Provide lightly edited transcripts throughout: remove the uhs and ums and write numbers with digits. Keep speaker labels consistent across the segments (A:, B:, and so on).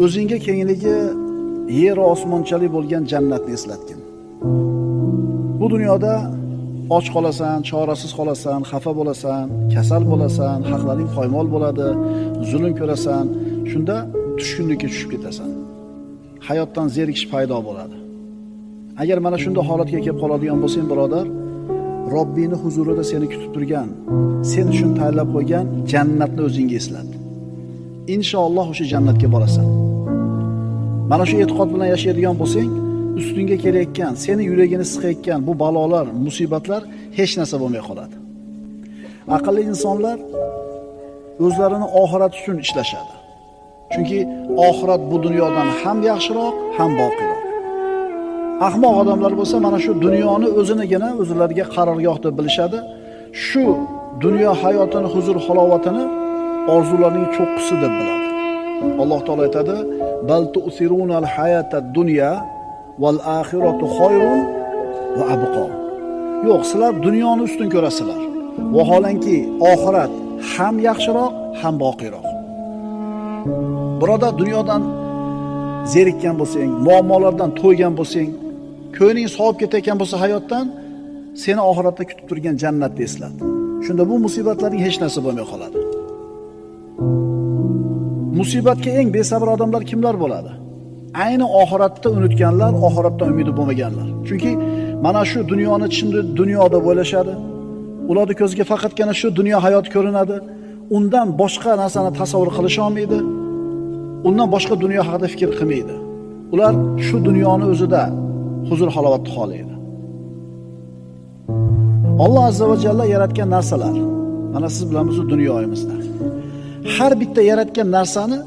A: O'zingga kengligi yer va osmonchalik bo'lgan jannatni eslatgin. Bu dunyoda och qolasan, chorasiz qolasan, xafa bo'lasan, kasal bo'lasan, haqlaring poymol bo'ladi, zulm ko'rasan, shunda tushkunlikka tushib ketasan. Hayotdan zerikish paydo bo'ladi. Agar mana shunda holatga kelib qoladigan bo'lsang, birodar, Robbini huzurida seni kutib turgan, sen uchun tayyorlab qo'ygan jannatni o'zingga eslat. Inshaalloh o'sha jannatga borasan. Mana shu e'tiqod bilan yashaydigan bo'lsang, ustingga kelayotgan, seni yuragini siqayotgan bu balolar, musibatlar hech narsa bo'lmay qoladi. Aqlli insonlar o'zlarini oxirat uchun ishlashadi. Chunki oxirat bu dunyodan ham yaxshiroq, ham boqiyroq. Ahmoq odamlar bo'lsa mana shu dunyoni o'zinigina o'zlariga qarorgoh deb bilishadi. Shu dunyo hayotini, huzur halovatini orzularning cho'qqisi deb biladi. Alloh taolo aytadi: "Bal tu'sirunal hayatad dunya val axiratu xoyrun va abqo." Yo'q, sizlar dunyoni ustun ko'rasizlar. Vaholanki oxirat ham yaxshiroq, ham boqiyroq. Birodar, dunyodan zerikkan bo'lsang, muammolardan to'ygan bo'lsang, ko'ngling sovib ketayotgan bo'lsa hayotdan, seni oxiratda kutib turgan jannatni eslat. Shunda bu musibatlarning hech narsa bo'lmay qoladi. Musibatga eng besabr odamlar kimlar bo'ladi? Ayni oxiratda unutganlar, oxiratdan umidi bo'lmaganlar. Chunki mana shu dunyoni chin dunyo deb o'ylashadi. Ularning ko'ziga faqatgina shu dunyo hayoti ko'rinadi. Undan boshqa narsani tasavvur qilisha olmaydi. Undan boshqa dunyo haqida fikr qilmaydi. Ular shu dunyoni o'zida huzur halovatni xohlaydi. Alloh azza va jalla yaratgan narsalar mana siz bilan biz dunyoyimizda. Har bitta yaratgan narsani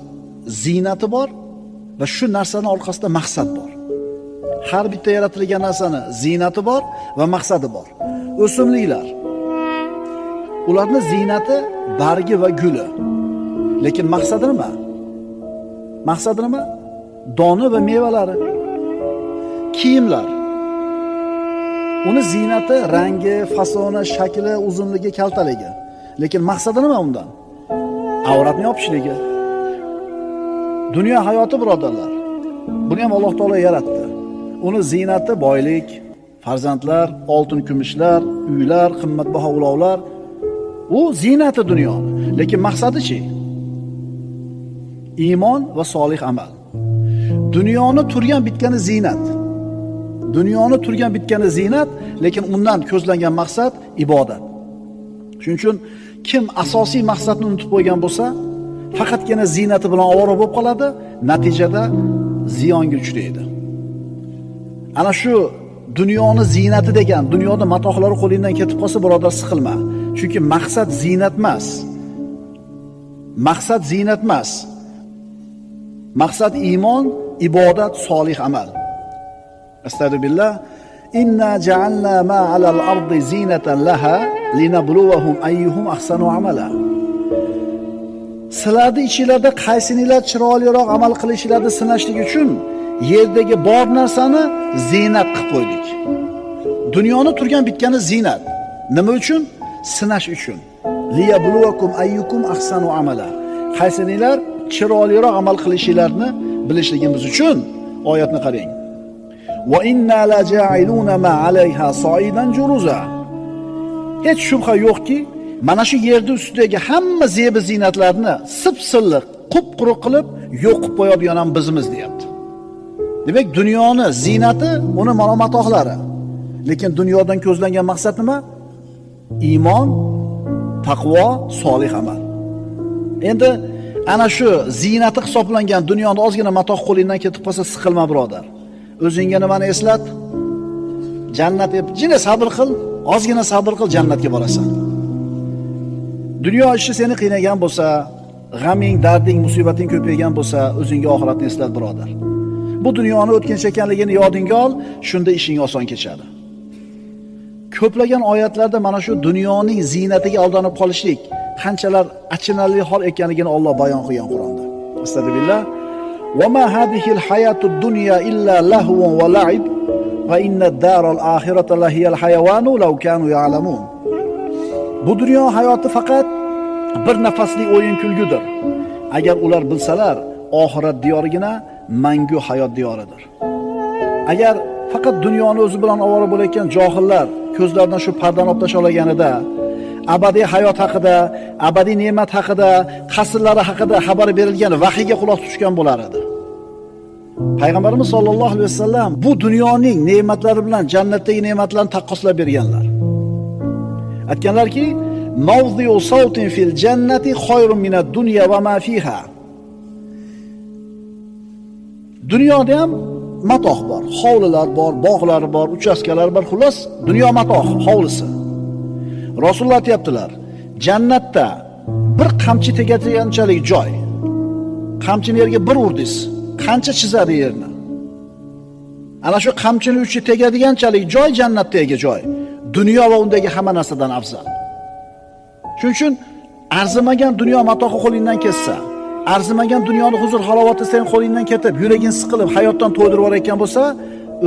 A: ziynati bor va shu narsani orqasida maqsad bor. Har bitta yaratilgan narsani ziynati bor va maqsadi bor. O'simliklar, ularning ziynati bargi va guli. Lekin maqsadi nima? Maqsadi nima? Doni va mevalari. Kiyimlar. Uni ziynati rangi, fasoni, shakli, uzunligi, kaltaligi. Lekin maqsadi nima undan? Avratni yopishligi. Dunyo hayoti, birodarlar. Buni ham Alloh taolo yaratdi. Uni ziynati boylik, farzandlar, oltin kumushlar, uylar, qimmatbaho ulovlar. U ziynati dunyoni. Lekin maqsadi-chi? Iymon va solih amal. Dunyoni turgan bitgani ziynat. Dunyoni turgan bitgani ziynat, lekin undan ko'zlangan maqsad ibodat. Shuning uchun kim asosiy maqsadni unutib qo'ygan bo'lsa, faqatgina ziynati bilan ovora bo'lib qoladi, natijada ziyonga uchraydi. Ana shu dunyoni ziynati degan, dunyoda matohlari qo'lingdan ketib qolsa, birodar, siqilma. Chunki maqsad ziynat emas. Maqsad ziynat emas. Maqsad iymon, ibodat, solih amal. Astagfirullah. Inna ja'alna ma 'alal ardi zinatan laha linabluwahum ayyuhum ahsanu amala. Sizlarning ichingizda qaysininglar chiroyliroq amal qilishinglarni sinashlik uchun yerdagi bor narsani ziynat qilib qo'ydik. Dunyoni turgan bitgani ziynat. Nima uchun? Sinash uchun. Liyabluwakum ayyukum ahsanu amala. Qaysininglar chiroyliroq amal qilishinglarni bilishligimiz uchun. Oyatni qarang. Va inna la ja'iluna ma 'alayha sa'idan juruza. Hech shubha yo'qki, mana shu yerning ustidagi hamma zebi ziynatlarni sip-silliq, qup-quruq qilib yo'q qilib qo'yadigan ham bizmiz, deyapti. Demak, dunyoni ziynati uni malomatlaри. Lekin dunyodan ko'zlangan maqsad nima? Iymon, taqvo, solih amal. Endi ana shu ziynati hisoblangan dunyoni ozgina matoh qo'lingdan ketib qolsa, siqilma, birodar. O'zingga nimani eslat? Jannat deb jina sabr qil, ozgina sabr qil, jannatga borasan. Dunyo ishi seni qiynagan bo'lsa, g'aming, darding, musibating ko'paygan bo'lsa, o'zingga oxiratni eslat, birodar. Bu dunyoni o'tkinchi ekanligini yodingga ol, shunda ishing oson kechadi. Ko'plagan oyatlarda mana shu dunyoning ziynatiga aldanib qolishlik qanchalar achinarli hol ekanligini Alloh bayon qilgan Qur'onda. Astagfirullah. Va ma hadihil hayatud dunya illa lahvun va la'ib va inna ad-daral axirata lahiyal hayawanu law kanu ya'lamun. Bu dunyo hayoti faqat bir nafaslik o'yin kulgudir. Agar ular bilsalar, oxirat diyorigina mangu hayot diyoridir. Agar faqat dunyoni o'zi bilan ovora bo'layotgan johillar ko'zlaridan shu pardani olib tashlaganida, abadiy hayot haqida, abadiy ne'mat haqida, qasrlari haqida xabar berilgan vahiyga quloq tutgan bo'lar edi. Payg'ambarimiz sollallohu alayhi vasallam bu dunyoning ne'matlari bilan jannatdagi ne'matlarni taqqoslab berganlar. Aytganlarki, mawdi'u sawtin fil jannati khayrun minad dunya va ma fiha. Dunyoda ham matoh bor, hovlilar bor, bog'lar bor, uchastkalar bor, xullas dunyo matoh hovlisi. Rasululloh aytibdilar, jannatda bir qamchi tegadiganchalik joy. Qamchini yerga bir urdingiz, qancha chizadi yerni? Ana shu qamchini uchi tegadiganchalik joy jannatdagi joy. Dunyo va undagi hamma narsadan afzal. Shuning uchun arzimagan dunyo matohi qo'lingdan ketsa, arzimagan dunyoni huzur halovati sen qo'lingdan ketib, yuraging siqilib, hayotdan to'ydirib yuborayotgan bo'lsa,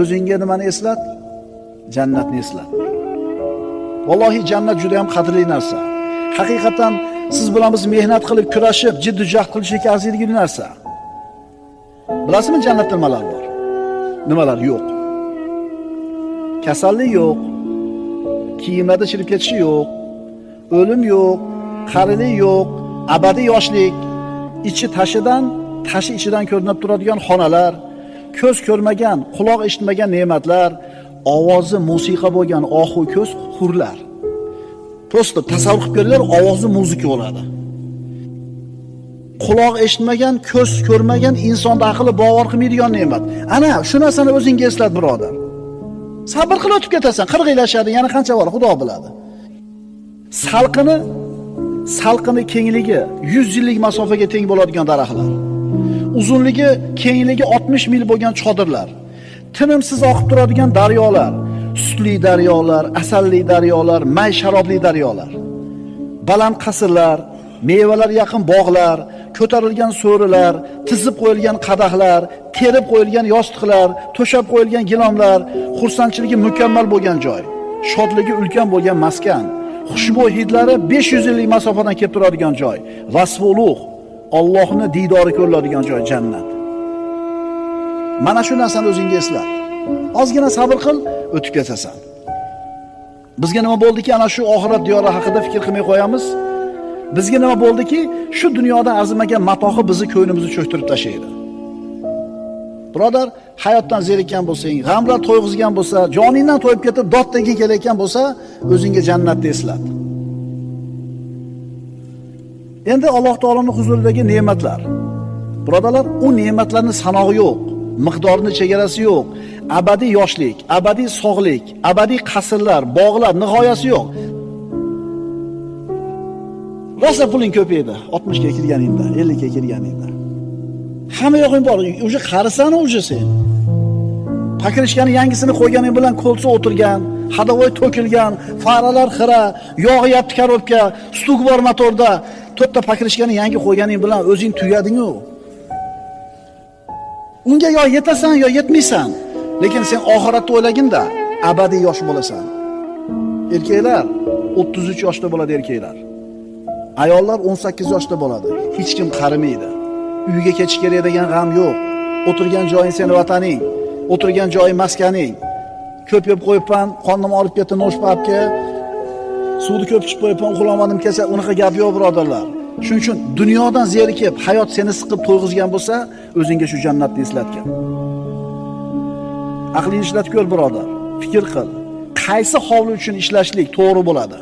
A: o'zingga nimani eslat? Jannatni eslat. Vallohi jannat juda ham qadrli narsa. Haqiqatan siz bilan biz mehnat qilib, kurashib, jiddiy jahd qilishga arziydigan narsa. Bilasizmi jannatda nimalar bor? Nimalar yo'q? Kasallik yo'q, kiyimlarda chirib ketishi yo'q, o'lim yo'q, qarilik yo'q, abadiy yoshlik, ichi tashidan, tashi ichidan ko'rinib turadigan xonalar, ko'z ko'rmagan, quloq eshitmagan ne'matlar, ovozi musiqa bo'lgan ohu ko'z hurlar. Prosta tasavvur qilib ko'ringlar, ovozi muzika bo'ladi. Quloq eshitmagan, ko'z ko'rmagan, insonda aqli bovar qilmaydigan ne'mat. Ana shu narsani o'zingga eslat, birodar. Sabr qilib o'tib ketasan, qirg'iylashadi, yana qancha bor, Xudo biladi. Salqini kengligi 100 yillik masofaga teng bo'ladigan daraxtlar. Uzunligi, kengligi 60 mil bo'lgan chodirlar. Tinimsiz oqib turadigan daryolar, sutli daryolar, asalli daryolar, may sharobli daryolar. Baland qasrlar, mevalar yaqin bog'lar, ko'tarilgan so'rilar, tizib qo'yilgan qadahlar, terib qo'yilgan yostiqlar, to'shab qo'yilgan gilomlar, xursandchiligi mukammal bo'lgan joy, shodligi ulkan bo'lgan maskan, xushbo'y hidlari 500 yillik masofadan kelib turadigan joy, vasfi ulug', Allohning diydori ko'riladigan joy jannat. Mana shu narsani o'zingga eslat. Ozgina sabr qil, o'tib ketasan. Bizga nima bo'ldiki, ana shu oxirat diyori haqida fikr qilmay qo'yamiz? Bizga nima bo'ldiki, shu dunyoda arzimagan matohi bizni ko'nglimizni cho'ktirib tashlaydi. Birodar, hayotdan zerikkan bo'lsang, g'amlar to'yg'izgan bo'lsa, joningdan to'yib ketib dod degin kelayotgan bo'lsa, o'zingga jannatni eslat. Endi Alloh taoloning huzuridagi ne'matlar. Birodarlar, u ne'matlarning sanog'i yo'q, miqdorini chegarasi yo'q. Abadiy yoshlik, abadiy sog'lik, abadiy qasrlar, bog'lar nihoyasi yo'q. Rosa puling ko'paydi 60 ga kirganingda, 50 ga kirganingda. Hamma yo'g'ing bor, o'sha qarisan o'sha sen. Pakrishkani yangisini qo'yganing bilan kolsa o'tirgan, hadavoy to'kilgan, faralar xira, yog'yapti korobka, stuk bor motorda. To'rtta pakrishkani yangi qo'yganing bilan o'zing tugading-u. Unga yo yetasan, yo yetmaysan. Lekin sen oxiratni o'ylaginda abadiy yosh bo'lasan. Erkaklar 33 yoshda bo'ladi erkaklar. Ayollar 18 yoshda bo'ladi. Hech kim qarimaydi. Uyga ketish kerak degan g'am yo'q. O'tirgan joying seni vataning, o'tirgan joying maskaning. Ko'p yeb qo'yibman, qonim og'rib ketdi, noshpapga. Suvni ko'p ichib qo'yibman, uxlamadim kecha, unaqa gap yo'q birodarlar. Shuning uchun dunyodan zerikib, hayot seni siqib to'yg'izgan bo'lsa, o'zingga shu jannatni eslatgin. Aqlingni ishlatib ko'r birodar, fikr qil. Qaysi hovli uchun ishlashlik to'g'ri bo'ladi?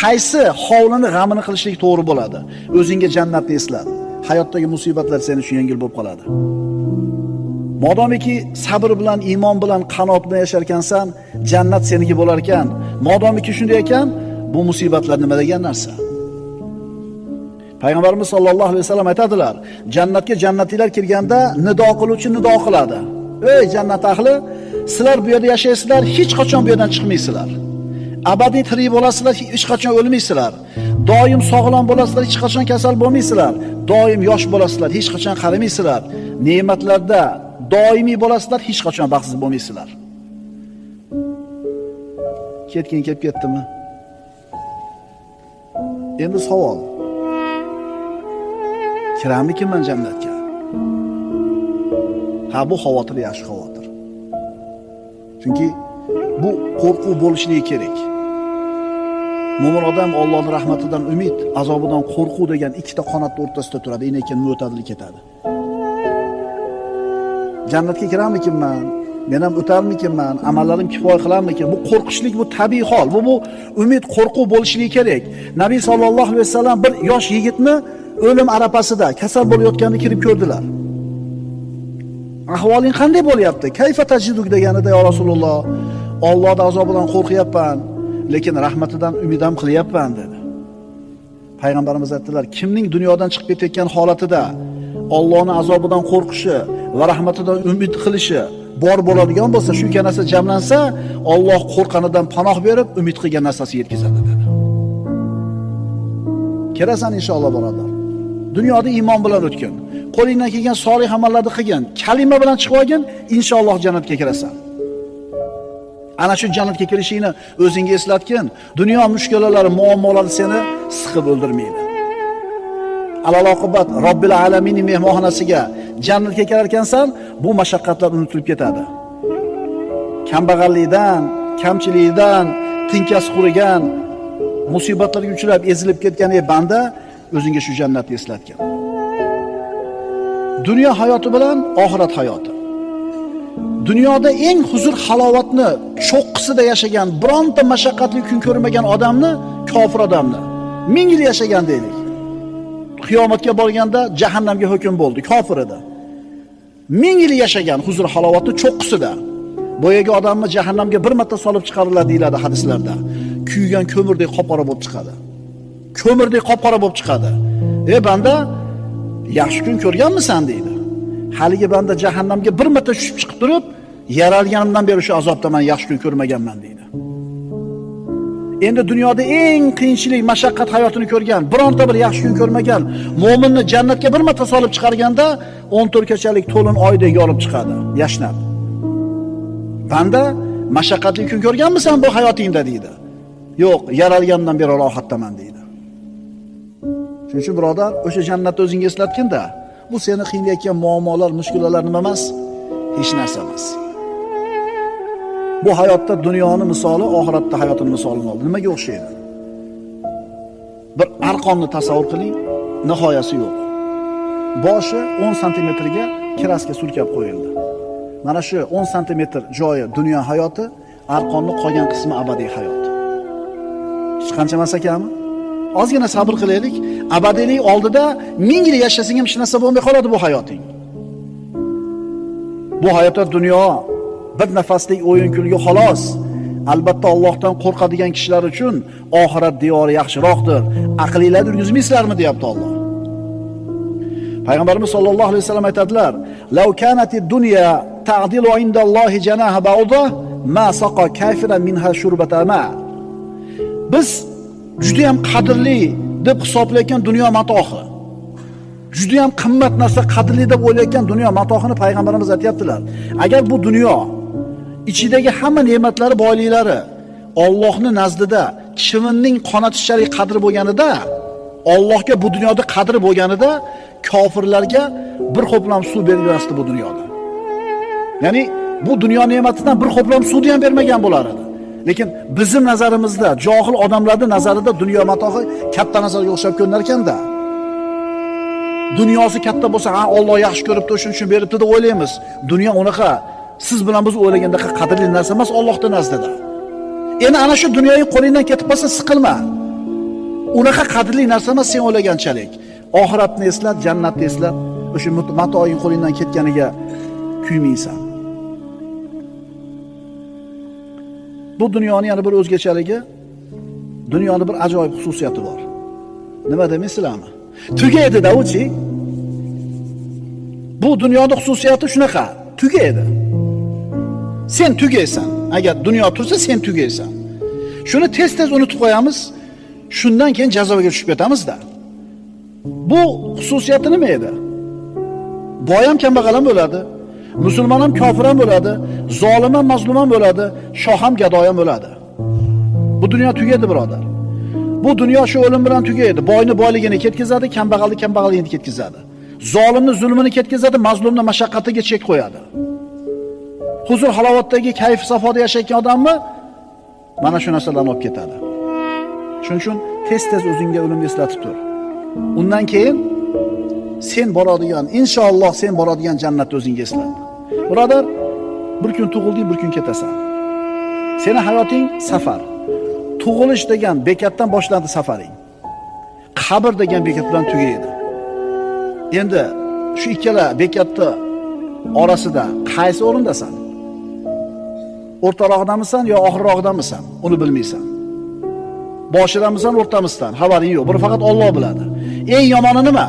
A: Qaysi hovlini g'amini qilishlik to'g'ri bo'ladi? O'zingga jannatni eslat. Hayotdagi musibatlar sen uchun yengil bo'lib qoladi. Modomiki sabr bilan, iymon bilan, qanoat bilan yashar ekansan, jannat seniki bo'lar ekan. Modomiki shunday ekan, bu musibatlar nima degan narsa? Payg'ambarimiz sollallohu alayhi vasallam aytadilar, jannatga jannatiylar kirganda nido qiluvchi nido qiladi. Ey jannat ahli, sizlar bu yerda yashaysizlar, hech qachon bu yerdan chiqmaysizlar. Abadiy tirik bo'lasizlar, hech qachon o'lmaysizlar. Doim sog'lom bo'lasizlar, hech qachon kasal bo'lmaysizlar. Doim yosh bo'lasizlar, hech qachon qarimaysizlar. Ne'matlarda doimiy bo'lasizlar, hech qachon baxtsiz bo'lmaysizlar. Ketgin kelib ketdimi? Endi savol. Kiramikinman jannatga? Ha, bu xavotir yaxshi xavotir. Chunki bu qo'rquv bo'lishligi kerak. Mo'min odam Allohning rahmatidan umid, azobidan qo'rquv degan ikkita qanot o'rtasida turadi, lekin mo'tadil ketadi. Jannatga kirarmikinman? Men ham o'tarmikinman? Amallarim kifoya qilarmikin? Bu qo'rqishlik, bu tabiiy hol. Bu umid, qo'rquv bo'lishligi kerak. Nabiy sallallohu alayhi vasallam bir yosh yigitni o'lim arafasida kasal bo'layotganini kirib ko'rdilar. Ahvoling qanday bo'lyapti? Kayfa tajiduk deganida, ya Rasululloh, Allohning azobidan qo'rqyapman, lekin rahmatidan umid ham qilyapman dedi. Payg'ambarimiz aytdilar, kimning dunyodan chiqib ketayotgan holatida Allohning azobidan qo'rqishi va rahmatidan umid qilishi bor bo'ladigan bo'lsa, shu ikki narsa jamlansa, Alloh qo'rqanidan panoh berib, umid qilgan narsasi yetkazadi dedi. Kirasan inshaalloh birodar. Dunyoda iymon bilan o'tgin. Qo'lingdan kelgan solih amallarni qilgin, kalima bilan chiqib olgin, inshaalloh jannatga kirasan. Ana shu jannatga kirishingni o'zingga eslatgin. Dunyo mushkulalari, muammolari seni siqib o'ldirmaydi. Alal oqibat Robbil alaminning mehmonxonasiga jannatga kirar ekansan, bu mashaqqatlar unutilib ketadi. Kambag'allikdan, kamchilikdan, tinkasi qurigan, musibatlarga uchrab ezilib ketgan ey banda, o'zingga shu jannatni eslatgin. Dunyo hayoti bilan oxirat hayoti. Dunyoda eng huzur halovatni cho'qqisida yashagan, bironta mashaqqatli kun ko'rmagan odamni, kofir odamni 1000 yil yashagan deylik. Qiyomatga borganda jahannamga hukm bo'ldi, kofir edi. 1000 yil yashagan huzur halovatni cho'qqisida. Boyagi odamni jahannamga bir marta solib chiqariladi deyiladi hadislarda. Kuygan ko'mirdek qop-qora bo'lib chiqadi. Ko'mirdek qop-qora bo'lib chiqadi. Ey banda, yaxshi kun ko'rganmisan deydi. Haligi banda jahannamga bir marta tushib chiqib turib, yaralganimdan beri shu azobda men yaxshi kun ko'rmaganman deydi. Endi dunyoda eng qiyinchilik, mashaqqat hayotini ko'rgan, bironta bir yaxshi kun ko'rmagan mo'minni jannatga bir marta solib chiqarganda 14 kechalik to'lin oydek yorib chiqadi, yashnab. Banda, mashaqqatli kun ko'rganmisan bu hayotingda deydi. Yo'q, yaralganimdan beri rohatdaman deydi. Shuning uchun birodar, o'sha jannatni o'zingga eslatgin-da. Bu seni qiynayotgan muammolar, mushkulalar nima emas? Hech narsa emas. Bu hayotda dunyoni misoli, oxiratda hayotning misolini oldi. Nimaga o'xshaydi? Bir arqonni tasavvur qiling, nihoyasi yo'q. Boshi 10 santimetrga kraska surkab qo'yildi. Mana shu 10 santimetr joyi dunyo hayoti, arqonning qolgan qismi abadiy hayot. Hech qancha emas ekanmi? Ozgina sabr qilaylik. Abadiylik oldida 1000 yil yashasang ham hech narsa bo'lmay qoladi bu hayoting. Bu hayotda dunyo bir nafaslik o'yin kulgi xolos. Albatta Allohdan qo'rqadigan kishilar uchun oxirat diyori yaxshiroqdir. Aqlinglarni yurgizmaysizlarmi deyapti Alloh. Payg'ambarimiz sollallohu alayhi vasallam aytadilar: "Law kanatid dunya ta'dilu indallohi janaha ba'uda ma saqa kafiran minha shurbata ma." Biz juda ham qadrli deb hisoblayotgan dunyo matohi, juda ham qimmat narsa, qadrli deb o'ylayotgan dunyo matohini payg'ambarimiz aytayaptilar. Agar bu dunyo ichidagi hamma ne'matlari, boyliklari Allohning nazdida chivinning qonatichalik qadri bo'lganida, Allohga bu dunyoda qadri bo'lganida kofirlarga bir ho'plam suv bermasdi bu dunyoda. Ya'ni bu dunyo ne'matidan bir ho'plam suvni ham bermagan bo'lar edi. Lekin bizim nazarimizda, johil odamlarning nazarida dunyo matohi katta narsaga o'xshab ko'rinar ekanda. Dunyosi katta bo'lsa, ha, Alloh yaxshi ko'ribdi, shuning uchun beribdi deb o'ylaymiz. Dunyo unaqa siz bilan biz o'ylagandaqa qadrli narsa emas Allohning nazdida. Endi ana shu dunyoning qo'lingdan ketib qolsa siqilma. Unaqa qadrli narsa emas sen o'ylaganchalik. Oxiratni eslat, jannatni eslat, o'sha matoing qo'lingdan ketganiga kuymaysan. Bu dunyoning yana bir o'zgachaligi, dunyoning bir ajoyib xususiyati bor. Nima demaysizlarmi? Tugaydi-da uchi. Bu dunyoning xususiyati shunaqa, tugaydi. Sen tugaysan. Agar dunyo tursa sen tugaysan. Shuni tez-tez unutib qo'yamiz. Shundan keyin jazoga tushib ketamiz-da. Bu xususiyati nima edi? Boy ham kambag'al ham bo'ladi, musulmon ham kofir ham bo'ladi, zolim ham mazlum ham bo'ladi, shoh ham gado ham bo'ladi. Bu dunyo tugaydi, birodar. Bu dunyo shu o'lim bilan tugaydi. Boyni boyligini ketkazadi, kambag'alni kambag'alligini ketkazadi. Zolimni zulmini ketkazadi, mazlumni mashaqqatiga chek qo'yadi. Huzur halovatdagi kayf safoda yashayotgan odamni mana shu narsalarni olib ketadi. Shuning uchun tez-tez o'zingga o'limni eslatib tur. Undan keyin sen boradigan, inshaalloh sen boradigan jannatni o'zingga eslat. Birodar, bir kun tug'ilding, bir kun ketasan. Seni hayoting safar. Tug'ilish degan bekatdan boshlandi safaring. Qabr degan bekat bilan tugaydi. Endi shu ikkala bekatni orasida qaysi o'rindasan? O'rtarog'idamisan yo oxirrog'idamisan? Uni bilmaysan. Boshidamisan, o'rtamizdan, xabaring yo'q. Buni faqat Alloh biladi. Eng yomoni nima?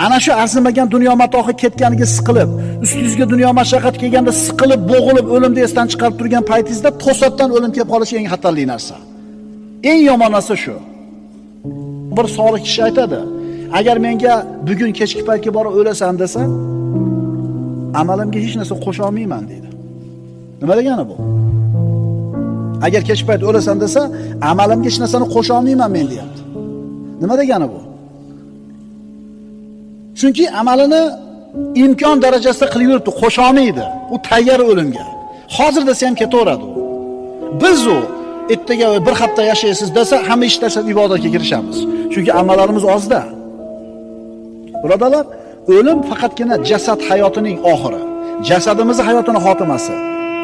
A: Ana shu arzimagan dunyo matohi ketganiga siqilib, ustingizga dunyo mashaqqati kelganda siqilib, bo'g'ilib, o'limni esdan chiqarib turgan paytingizda to'satdan o'lim kelib qolishi eng xatarli narsa. Eng yomon narsa shu. Bir solih kishi aytadi, agar menga bugun kechki paytga borib o'lasan desa, amalimga hech narsa qo'sha olmayman deydi. Nima degani bu? Agar kechki payt o'lasan desa, amalimga hech narsani qo'sha olmayman men deyapti. Nima degani bu? Chunki amalini imkon darajasida qilib yuribdi, qo'sha olmaydi. U tayyor o'limga. Hozir desa ham ketaveradi u. Biz u ertaga bir hafta yashaysiz desa, hamma ish tashlab ibodatga kirishamiz. Chunki amallarimiz ozda. Birodarlar, o'lim faqatgina jasad hayotining oxiri, jasadimizning hayotini xotimasi,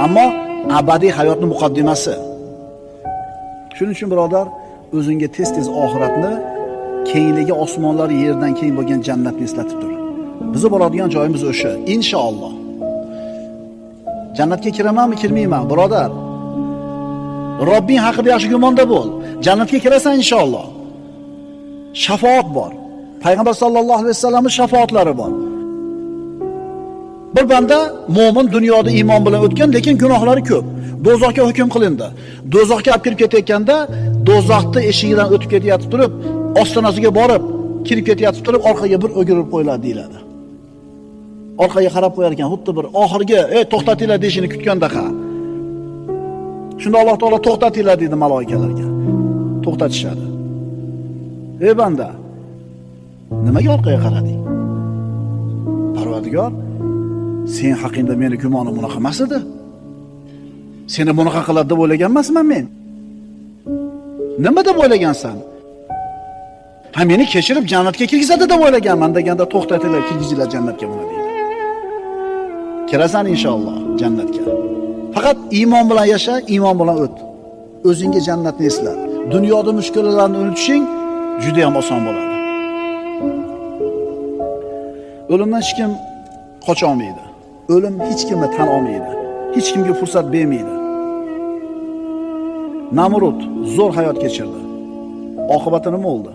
A: ammo abadiy hayotning muqaddimasi. Shuning uchun birodar, o'zingga tez-tez oxiratni, kengligi osmonlar yerdan keng bo'lgan jannatni eslatib tur. Bizni boradigan joyimiz o'sha, inshaalloh. Jannatga kiramanmi, kirmayman, birodar? Robbing haqida yaxshi gumonda bo'l. Jannatga kirasan inshaalloh. Shafoat bor. Payg'ambar sallallohu alayhi vasallamning shafoatlari bor. Bir banda mo'min dunyoda iymon bilan o'tgan, lekin gunohlari ko'p. Do'zaxga hukm qilindi. Do'zaxga olib kirib ketayotganda, do'zaxni eshigidan o'tib ketayotib turib, ostonasiga borib, kirib ketayotib turib, orqaga bir o'girib qo'yiladi deyiladi. Orqaga qarab qo'yar ekan, xuddi bir oxirgi, "Ey, to'xtatinglar" deyishini kutgandaqa. Shunda Alloh taolo to'xtatinglar deydi maloikalarga. To'xtatishadi. Ey banda, nimaga orqaga qarading? Parvardigor, sen haqingda meni gumonim bunaqa emas edi. Seni bunaqa qiladi deb o'ylagan emasman men. Nima deb o'ylagansan? Ha, meni kechirib jannatga kirgizadi deb o'ylaganman deganda to'xtatinglar, kirgizinglar jannatga buni deydi. Kirasan inshaalloh jannatga. Faqat iymon bilan yasha, iymon bilan o't. O'zingga jannatni esla. Dunyoda mushkulalarni unutishing juda ham oson bo'ladi. O'limdan hech kim qocha olmaydi. O'lim hech kimni tan olmaydi. Hech kimga fursat bermaydi. Namrud zo'r hayot kechirdi. Oqibati nima bo'ldi?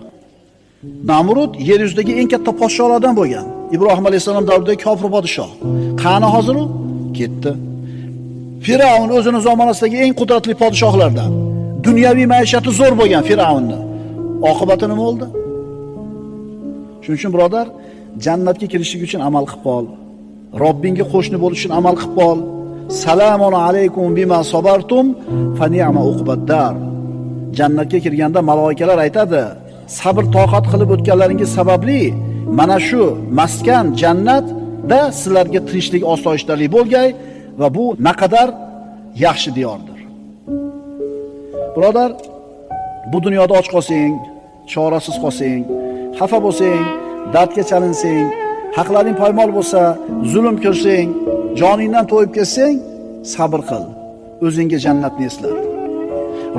A: Namrud yer yuzidagi eng katta podsholardan bo'lgan. Ibrohim alayhisalom davridagi kofir podshoh. Qani hozir u? Ketdi. Firavn o'zini zamonasidagi eng qudratli podshohlardan. Dunyoviy maishati zo'r bo'lgan Firavnni. Oqibati nima bo'ldi? Shuning uchun birodar, jannatga kirishlik uchun amal qilib qol. Robbingga qo'shni bo'lish uchun amal qilib qol. Salamun alaykum bima sabartum fa ni'ma uqbaddar. Jannatga kirganda maloikalar aytadi: sabr toqat qilib o'tganlaringiz sababli mana shu maskan jannatda sizlarga tinchlik, osoyishtalik bo'lgay va bu naqadar yaxshi diyordir. Birodar, bu dunyoda och qolsang, chorasiz qolsang, xafa bo'lsang, dardga chalinsang, haqlaring poymol bo'lsa, zulm ko'rsang, joningdan to'yib ketsang, sabr qil. O'zingga jannatni eslat.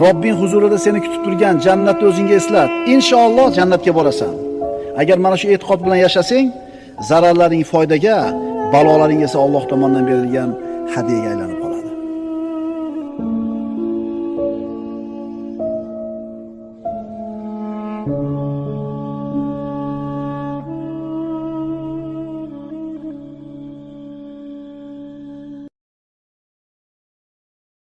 A: Robbing huzurida seni kutib turgan jannatni o'zingga eslat. Inshaalloh jannatga borasan. Agar mana shu e'tiqod bilan yashasang, zararlaring foydaga, balolaring esa Alloh tomonidan berilgan hadiyaga aylanib qoladi.